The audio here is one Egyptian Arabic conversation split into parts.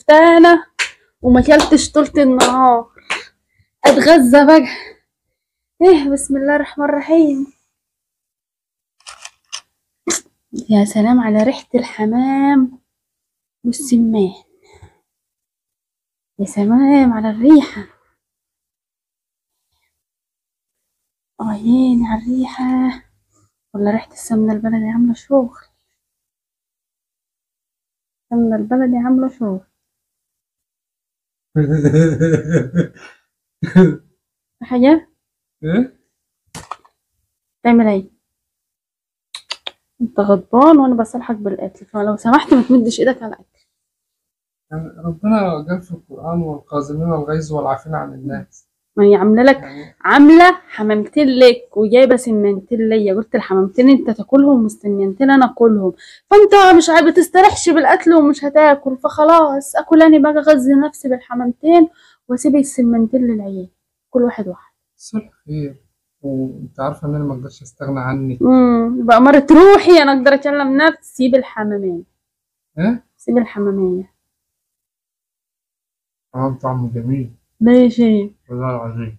هفتانه وما اكلتش طول النهار، اتغذى بقى. ايه بسم الله الرحمن الرحيم. يا سلام على ريحة الحمام والسمان، يا سلام على الريحة، عيني على الريحة. ولا ريحة السمنة البلدي عاملة شغل، السمنة البلدي عاملة شغل. حاجة؟ ايه؟ تعمل ايه؟ انت غضبان وانا بصالحك بالاكل، فلو سمحت ما تمدش ايدك على الاكل. يعني ربنا جاب في القرآن والكاظمين الغيظ والعافين عن الناس. ما هي عامله لك يعني عامله حمامتين لك وجايبه سمنتين ليا، قلت الحمامتين انت تاكلهم والسمنتين انا اكلهم، فانت مش عارف بتستريحش بالاكل ومش هتاكل، فخلاص اكل انا بقى، اغذي نفسي بالحمامتين واسيب السمنتين للعيال، كل واحد واحد. الصلح خير، وانت عارفة ان انا ما اقدرش استغنى عنك. بقى مرة روحي انا اقدر اكلم نفسي. سيب الحمامية. ايه؟ سيب الحمامية. طعم طعمه جميل. ماشي والله العظيم.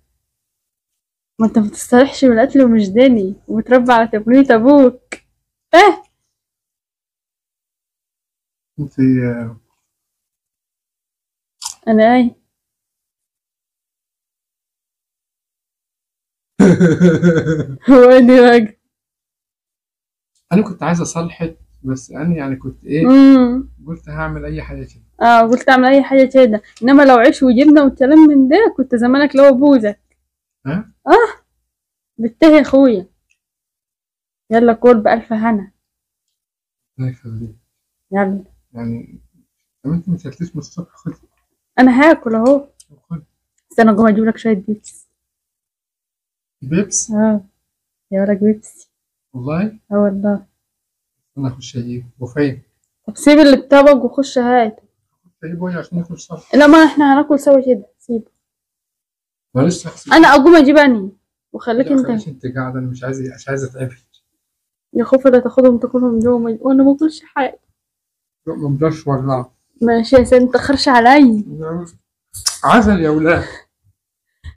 ما انت ما بتستريحش بالاكل ومش داني ومتربى على تبنية ابوك. اه انت انا ايه؟ هو ايه بقى؟ انا كنت عايز اصالحك، بس انا يعني كنت ايه، قلت هعمل اي حاجة كده. قلت اعمل اي حاجة كده، انما لو عيش وجبنه والكلام من ده كنت زمانك لو ابوزك. ها؟ بالته يا اخويا. يلا كل بألف هنا. الله يخليك. يلا. يعني طب انت ما اكلتيش من الصبح؟ خدي. انا هاكل اهو. خد. استنى جوه اجيب لك شوية بيبسي. بيبس؟ يا ولد بيبسي. والله؟ والله. انا اخش اجيب وفين؟ طب سيب اللي الطبق وخش هات. اجيبه عشان ناكل سوا. لا ما احنا هناكل سوا كده، سيبه. معلش اغسل. انا اقوم اجيب اني وخليك انت. خليك انت قاعدة، انا مش عايز اتعبك. يا خوفي لا تاخدهم تاكلهم جوه وانا ما باكلش حاجة. لا ما اقدرش والله. ماشي يا سيدي، ما تاخرش عليا. عسل يا ولاد.